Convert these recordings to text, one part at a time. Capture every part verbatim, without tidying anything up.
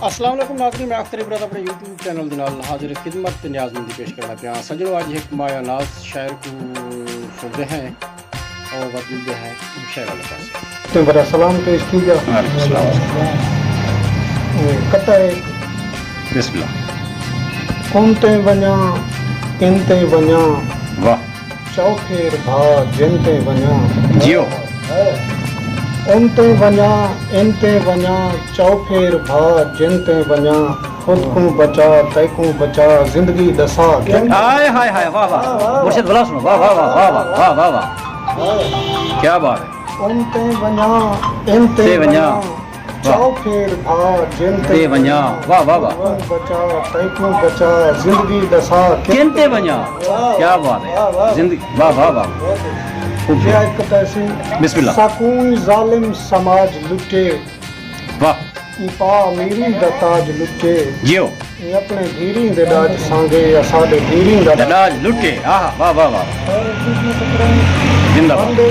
السلام علیکم ناظرین، میں اختر عبرت اپݨے یوٹیوب چینل دے نال حاضر خدمت نیاز مندی پیش کرݨا پیاں۔ سڄݨو، اڄ ہک مایہ ناز شاعر کوں سݨدے ہیں اور ودھ ملدے ہیں شاعر والے پاسے۔ تے وݙا سلام پیش تھی ڳیا۔ وعلیکم السلام۔ اے قطعہ ہے۔ بسم اللہ۔ کون تے ونڄاں، کن تے ونڄاں۔ واہ۔ چوپھیر بھا جن تے ونڄاں۔ جیو۔ ان تے ونڄاں، ان تے ونڄاں، چوپھیر بھا جن تے ونڄاں۔ خود کوں بچا، تیکوں بچا، زندگی ݙسا۔ ہائے، ہائے، ہائے، واہ، واہ۔ مرشد بلا سݨو، واہ، واہ۔ کیا بات ہے۔ ان تے ونڄاں، ان تے تے ونڄاں۔ ونڄاں۔ واہ۔ چوپھیر بھا جن تے تے ونڄاں۔ واہ، واہ، واہ۔ خود کوں بچا، تیکوں بچا، زندگی ݙسا۔ کن تے ونڄاں۔ واہ۔ کیا بات ہے۔ واہ، واہ۔ زندگی، واہ، واہ، واہ۔ خوب۔ یہ ایک قطعہ سی۔ بسم اللہ۔ ساکوں ظالم سماج لٹے۔ واہ۔ ایں پا امیری دا تاج لٹے۔ جیو۔ ایں اپݨے دھیریں دے ݙاج سانگے، اساݙے دھیریں دا ݙاج لٹے۔ آہا، واہ، واہ، واہ۔ زندہ باد۔ بندے،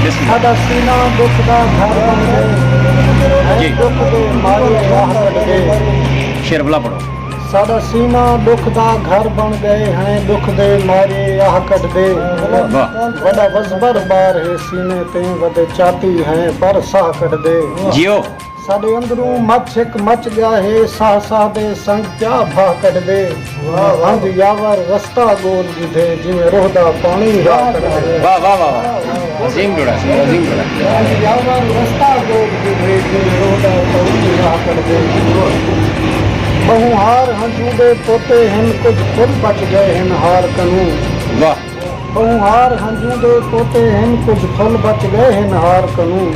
بسم اللہ۔ ساݙا سینہ ݙکھ دا گھر بݨ ڳئے۔ جی۔ ݙکھ دے مارے آہ کڈھدے۔ شعر بلا پڑھو۔ ساݙا سینہ ݙکھ دا گھر بݨ ڳئے ہیں، ݙکھ دے مارے آہ کڈھدے۔ واہ۔ وݙا وزبر بار ہے سینے تے، وݙے چاتی ہیں پر ساہ کڈھدے۔ جیو۔ ساݙے اندروں مچ ہک مچ ڳیا ہے، ساہ ساہ دے سنگ پیا بھاہ کڈھدے۔ واہ، واہ۔ ہنج یاور رستہ ڳول گھدے، جیویں روہ دا پاݨی راہ کڈھدے۔ واہ، واہ، واہ، واہ۔ عظیم جوڑا سی، عظیم جوڑا۔ ہنج یاور رستہ ڳول گھدے، جیویں روہ دا پاݨی راہ کڈھدے۔ ٻہوں ہار ہنجوں دے پوتے ہن، کجھ پھل بچ ڳئے ہن ہار کنوں۔ واہ۔ ٻہوں ہار ہنجوں دے پوتے ہن، کجھ پھل بچ ڳئے ہن ہار کنوں۔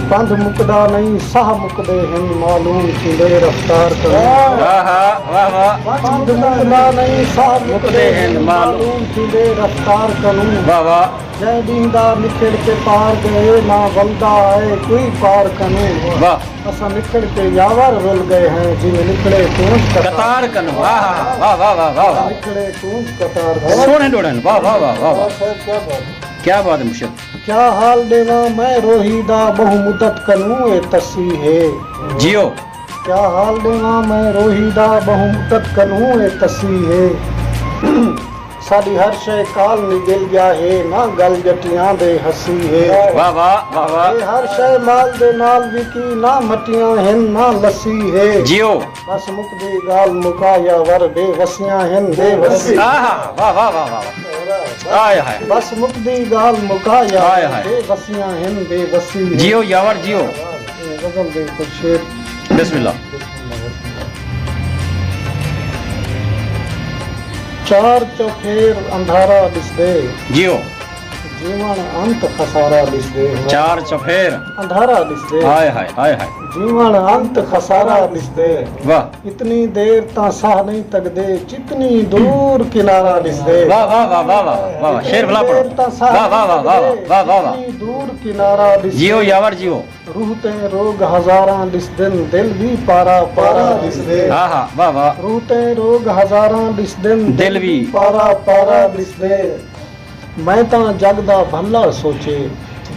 پندھ مکدا نئیں، ساہ مکدے ہن، معلوم تھیندے رفتار کنوں۔ واہ، واہ، واہ۔ پندھ مکدا نئیں، ساہ مکدے ہن، معلوم تھیندے رفتار کنوں۔ واہ، واہ۔ جئیں ݙینہہ دا نکھڑ کے پار ڳئے، نہ ولدا آئے کوئی پار کنوں۔ واہ۔ اساں نکھڑ کے یاور رل ڳئے ہیں، جیویں نکھڑے کونج قطار۔ قطار کنوں۔ واہ، واہ، واہ، واہ، واہ۔ نکھڑے کونج قطار کنوں۔ سوہݨے ݙوہڑے ہن۔ واہ، واہ، واہ، واہ، واہ۔ واہ صاحب، کیا بات ہے۔ کیا بات ہے مرشد۔ کیا حال ݙیواں میں روہی دا، ٻہوں مدت کنوں اے تسی ہے۔ جیو۔ کیا حال ݙیواں میں روہی دا، ٻہوں مدت کنوں اے تسی ہے۔ ساݙی ہر شئے کال نگل ڳیا ہے، نہ ڳل ڄٹیاں دے ہسی ہے۔ واہ، واہ، واہ، واہ۔ اے ہر شئے مال دے نال وکی، نہ مٹیاں ہن، نہ لسی ہے۔ جیو۔ بس مکدی ڳالھ مکا یاور، بے وسیاں ہن، بے وسی۔ آہا، واہ، واہ، واہ، واہ، واہ۔ آئے ہائے۔ بس مکدی ڳالھ مکا یاور، ہائے ہائے۔ بے وسیاں ہن، بے وسی ہے۔ جیو یاور، جیو۔ اے غزل دے کجھ شعر۔ بسم اللہ۔ چار چوپھیر اندھارا ݙسدے۔ جیو۔ جیوݨ انت خسارا ݙسدے۔ چار چوپھیر۔ اندھارا ݙسدے۔ ہائے ہائے، ہائے ہائے۔ جیوݨ انت خسارا ݙسدے۔ واہ۔ اتنی دیر تاں ساہ نئیں تڳدے، جتنی دور کنارا ݙسدے۔ واہ، واہ، واہ، واہ، واہ، واہ، واہ۔ شعر بھلا پڑھو۔ دیر تاں ساہ واہ، واہ، واہ، واہ، واہ، واہ، واہ، واہ۔ جتنی دور کنارا ݙسدے۔ جیو یاور جیو۔ روح تیں روڳ ہزاراں ݙسدن، دل وی پارا پارا ݙسدے۔ ہا ہا، واہ واہ۔ روح تیں روڳ ہزاراں ݙسدن، دل وی پارا پارا ݙسدے۔ میں تاں جڳ دا بھلا سوچے،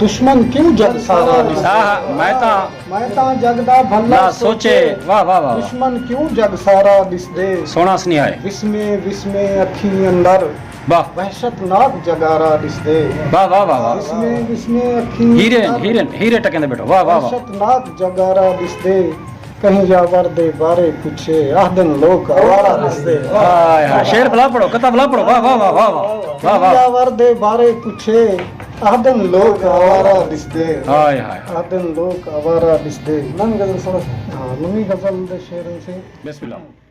دشمن کیوں جڳ سارا ݙسدے۔ ہا ہا، میں تاں میں تاں جڳ دا بھلا سوچے۔ واہ واہ واہ واہ۔ دشمن کیوں جڳ سارا ݙسدے۔ سوہݨا سنیہا ہے۔ وسمے وسمے اکھیں اندر واہ۔ وحشتناک جڳارا ݙسدے۔ واہ، واہ، واہ، واہ۔ وسمے، وسمے اکھیں ہیرے، ہیرے، ہیرے ٹکیندے ٻیٹھو۔ واہ، واہ، واہ۔ وحشتناک جڳارا ݙسدے۔ کہیں یاور دے بارے پچھے، آہدن لوک آوارا ݙسدے۔ ہائے، ہائے، شعر بھلا پڑھو، قطعہ بھلا پڑھو۔ واہ، واہ، واہ۔ کہیں یاور دے بارے پچھے، آہدن لوک آوارا ݙسدے۔ ہائے، ہائے۔ آہدن لوک آوارا ݙسدے۔ نویں غزل سݨو۔ ہاں، نویں غزل دے شعر ہیں سے۔ بسم اللہ۔